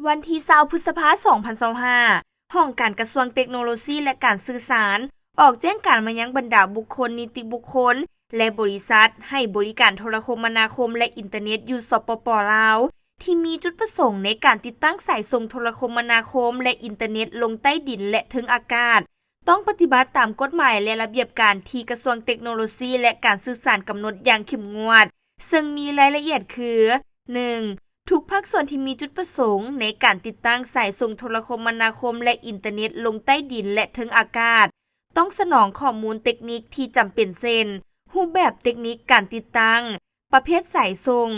ວັນທີຊາວ ພຶດສະພາ ສອງພັນຊາວຫ້າ ຫ້ອງການກະຊວງເຕັກໂນໂລຊີ ແລະ ການສື່ສານ ອອກແຈ້ງການມາຍັງບັນດາບຸກຄົນ, ນິຕິບຸກຄົນ ແລະ ບໍລິສັດ ໃຫ້ບໍລິການໂທລະຄົມມະນາຄົມ ແລະ ອິນເຕີເນັດຢູ່ ສປປ ລາວ ທີ່ມີຈຸດປະສົງໃນການຕິດຕັ້ງສາຍສົ່ງໂທລະຄົມມະນາຄົມ ແລະ ອິນເຕີເນັດລົງໃຕ້ດິນ ແລະ ເທິງອາກາດ ຕ້ອງປະຕິບັດຕາມກົດໝາຍ ແລະ ລະບຽບການທີ່ກະຊວງເຕັກໂນໂລຊີ ແລະ ການສື່ສານກຳນົດຢ່າງເຂັ້ມງວດ, ເຊິ່ງມີລາຍລະອຽດຄື ໜຶ່ງ ທຸກພາກສ່ວນທີ່ມີຈຸດປະສົງໃນການຕິດຕັ້ງສາຍສົ່ງໂທລະຄົມມະນາຄົມ ແລະ ອິນເຕີເນັດລົງໃຕ້ດິນ ແລະ ເທິງອາກາດ ຕ້ອງສະໜອງຂໍ້ມູນເຕັກນິກທີ່ຈຳເປັນ ເຊັ່ນ ຮູບແບບເຕັກນິກການຕິດຕັ້ງ, ປະເພດສາຍສົ່ງ,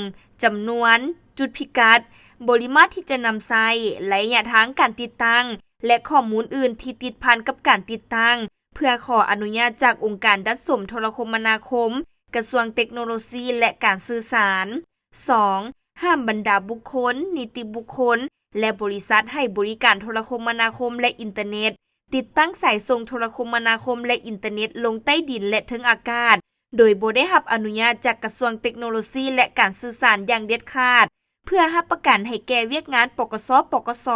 ຈຳນວນ, ຈຸດພິກັດ, ບໍລິມາດທີ່ຈະນຳໃຊ້, ໄລຍະທາງການຕິດຕັ້ງ ແລະ ຂໍ້ມູນອື່ນທີ່ຕິດພັນກັບການຕິດຕັ້ງ ເພື່ອຂໍອະນຸຍາດຈາກອົງການດັດສົມໂທລະຄົມມະນາຄົມ, ກະຊວງເຕັກໂນໂລຊີ ແລະ ການສື່ສານ. ສອງ ຫ້າມບັນດາບຸກຄົນ, ນິຕິບຸກຄົນ ແລະ ບໍລິສັດໃຫ້ບໍລິການໂທລະຄົມມະນາຄົມ ແລະ ອິນເຕີເນັດ ຕິດຕັ້ງສາຍສົ່ງໂທລະຄົມມະນາຄົມ ແລະ ອິນເຕີເນັດລົງໃຕ້ດິນ ແລະ ເທິງອາກາດ ໂດຍບໍ່ໄດ້ຮັບອະນຸຍາດຈາກກະຊວງເຕັກໂນໂລຊີ ແລະ ການສື່ສານຢ່າງເດັດຂາດ ເພື່ອຮັບປະກັນໃຫ້ແກ່ວຽກງານ ປກສ, ປກສ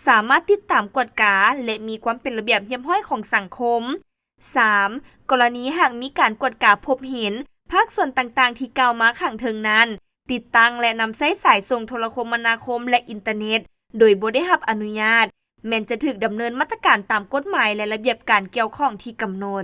ສາມາດຕິດຕາມກວດກາ ແລະ ມີຄວາມເປັນລະບຽບຮຽບຮ້ອຍຂອງສັງຄົມ. ສາມ ກໍລະນີຫາກມີການກວດກາພົບເຫັນ ພາກສ່ວນຕ່າງໆທີ່ກ່າວມາຂ້າງເທິງນັ້ນ ຕິດຕັ້ງ ແລະ ນຳໃຊ້ສາຍສົ່ງໂທລະຄົມມະນາຄົມ ແລະ ອິນເຕີເນັດ ໂດຍບໍ່ໄດ້ຮັບອະນຸຍາດ ແມ່ນຈະຖືກດຳເນີນມາດຕະການຕາມກົດໝາຍ ແລະ ລະບຽບການກ່ຽວຂ້ອງທີ່ກຳນົດ.